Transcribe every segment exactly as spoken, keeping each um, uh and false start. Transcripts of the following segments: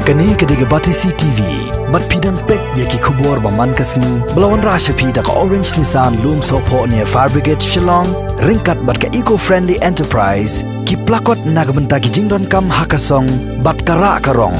Kane ka dei ka Batesi T V. Bad phi dang peit ïa ki khubor ba man ka sngi ba la wanrah sha phi da ka Orange Nissan Lumsohphoh near Fire Brigade Shillong, ryngkat bad ka Eco Friendly Enterprise, ki plakot na ka bynta ki jingdonkam ha ka song bad ka rah ka rong.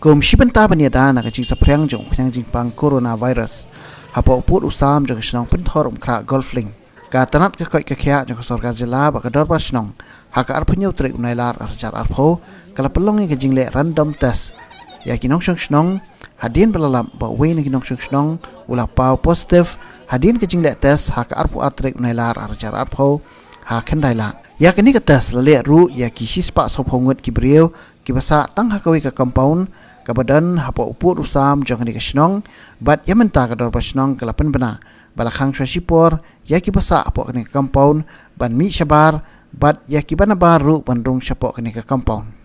Kum shi bynta ban ïada na ka jingsaphriang jong u khñiang jingpang coronavirus hapoh u pud u sam jong ka shnong Pynthor Umkhrah Golf Link, ka tnat ka koit ka khiah jong ka sorkar jylla bad ka dorbar shnong ha ka arphew hynñiew tarik u Nailar arhajar arphew ka la pynlong ïa ka jingleh random test ïa ki nongshong shnong, hadien ba la lap ba uwei na ki nongshong shnong u la paw positive hadien ka jingleh test ha ka arphew ar tarik u Nailar arhajar arphew ha Khyndailad. Ïa kane ka test la leh ruh ïa ki shispah sawphew ngut ki briew kiba sah tang ha kawei ka compound kaba don hapoh u pud u sam jong kane ka shnong, bad ïa mynta ka dorbar shnong ka la pynbna ba la khang shuwa shipor ïa kiba sah hapoh kane ka compound ban mih shabar, bad ïa kiba nabar ruh ban rung shapoh kane ka compound.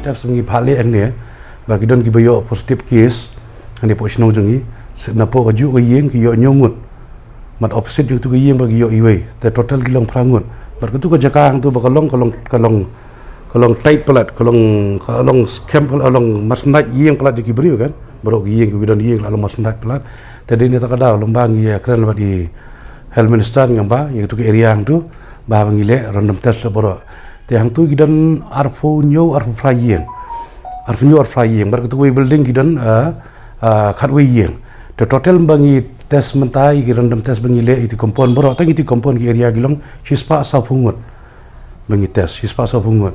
Test ngi phah leh hangne ba ki don kiba ïoh positive case hangne hapoh shnong jong ngi. Napoh kajuh ka ïing ki ïoh hynñiew ngut. Bad opposite jong katu ka ïing ba ki ïoh iwei, te total ki long phra ngut. Bad katu ka jaka hangtu ba ka long, ka long, ka long, ka long tight palat, ka long, ka long skhem palat, ka long marsyndaid ïing palat jong ki briew kan. Baroh ki ïing, ki don ïing la long marsyndaid palat. Te dei na kata ka daw lem bad ngi ïakren bad i Health Minister ngi ong ba ïa katu ka area hangtu ba ngi leh random test baroh. Te hangtu ki don arphew hynñiew, arphew phra ïing. Arphew hynñiew, arphew phra ïing. Bad katu kawei building ki don, ah, ah, khatwei ïing. Te total ba ngi test mynta ïa ki random test ba ngi leh ïa ki compound baroh, tang ïa ki compound ki area ki long shispah sawphew ngut. Ba ngi test shispah sawphew ngut.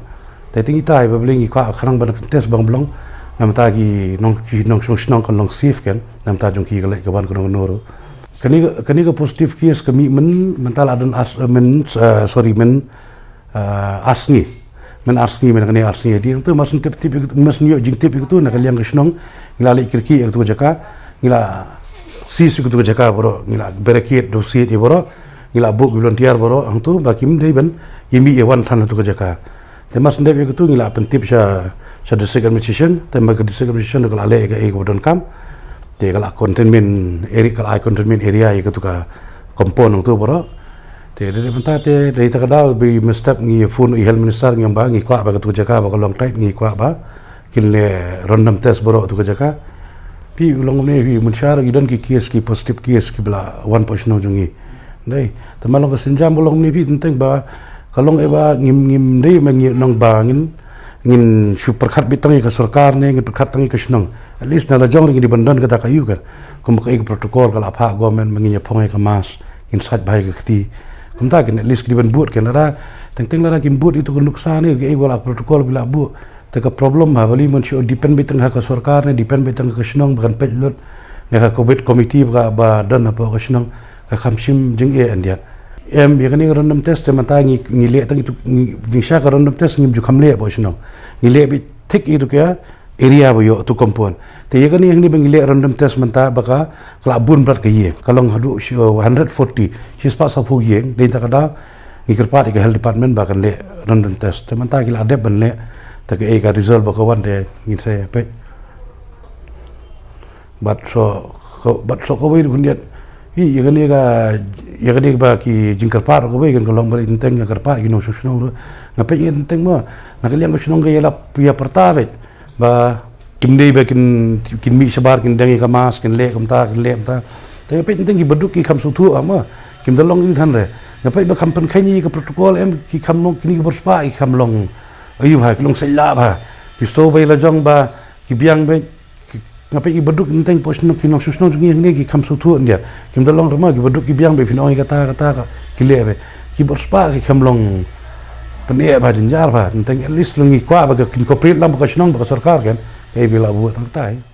Te tang ïa kita ba balei ngi kwah khnang ban test ba long namar ki nong, ki nongshong shnong kan long safe kan, namar jong ki ka leit ka wan kano kano ruh. Kane ka, kane ka positive case ka mih myn, mynta la don ar, myn, eh, sorry, myn, eh, ar sngi. Myn ar sngi, myn kane ar sngi. Te marsyn tip tip, marsyn ïoh jingtip ïa katu na ka liang ka shnong, ngi la leit kyrkieh ïa katu ka jaka, ngi la seize ïa katu ka jaka baroh, ngi la barricade, dushet ïa baroh, ngi la buh ki volunteer baroh hangtu ba kim dei ban ïa mih ïa wan than ha katu ka jaka. Te marsyn dep ïa katu ngi la pyntip sha, sha district administration, te ma ka district administration ka la leh ïa kaei kaba donkam. Te ka la containment area, ka la ai containment area ïa katu ka, compound nangtu baroh. Te dei mynta te dei ta ka daw ba mynstep ngi phone i health minister ngi ong ba ngi kwah ba katu ka jaka ba ka long tight ngi kwah ba kin leh random test baroh tu ka jaka. Phi u long ne phi mynshar ngi don ki case ki positive case kiba la wan hapoh shnong jong ngi. Dei te ma long ka sienjam ba long ne phi teng teng ba ka long eh ba ngim ngim dei ma ngi nong ba ngin ngin shu pyrkhat beit tang ïa ka sorkar ne ngin pyrkhat tang ïa ka shnong. At least na la jong ngi dei ban don kata ka ïuh kan. Kumba ka ïa ka protocol ka la phah government ba ngin ïa phong ïa ka mask ngin sait bha ïa ka kti. Kumta kan at least ki dei ban bud kan lada teng teng lada kim bud ïa tu ka nuksa ne ka ïa ka la protocol ba la bud. Te ka problem ha ba lei mon shu depend beit tang ha ka sorkar ne depend beit tang ha ka shnong ba kan peit lut. Ne ka covid committee ba ba don hapoh ka shnong ka kham shim jingeh hyndiat. Em ïa kane ka random test te mynta ngi ngi leh tang ïa tu ngi jingshisha ka random test ngim ju kham leh hapoh shnong. Ngi leh beit thik ïa tu ka area ba ïoh tu compound. Te ïa kane hangne ba ngi leh random test mynta ba ka ka la bun brat ka ïing ka long haduh hundred forty shispah saphew ïing dei ta ka daw ngi kyrpad ïa ka health department ba kan leh random test. Te mynta ki la dep ban leh te ka ei ka result ba ka wan te ngin sa peit. Bad so bad so kawei ruh khyndiat hi ïa kane ka ïa kane ba ki jingkyrpad ruh kawei kan ka long ba teng teng ïa kyrpad ki nongshong shnong ruh nga peit ïa teng teng ma na ka liang ka shnong ka ïa lap ïa pyrta beit ba kim dei ba kin kin mih shabar kin deng ïa ka mask kin leh kumta kin leh kumta. Te nga peit teng teng ki baduk ki kham sngewthuh ma kim da long ïa than re nga peit ba kham pynkheiñ ïa ka protocol em ki kham long kini ki bor spah ki kham long ayu bha ki long sait lah bha ki so bai la jong ba ki biang beit. Nga peit ki baduk teng teng hapoh shnong ki nongshong shnong jong ngi hangne ki kham sngewthuh hyndiat kim da long re ma ki baduk ki biang beit phin ong ïa kata kata ka ki leh beit ki bor spah ki kham long pyneh bha jynjar bha teng teng at least long ngi kwah ba ka kin cooperate lang ba ka shnong ba ka sorkar kan ka ei ba la buh tang kata.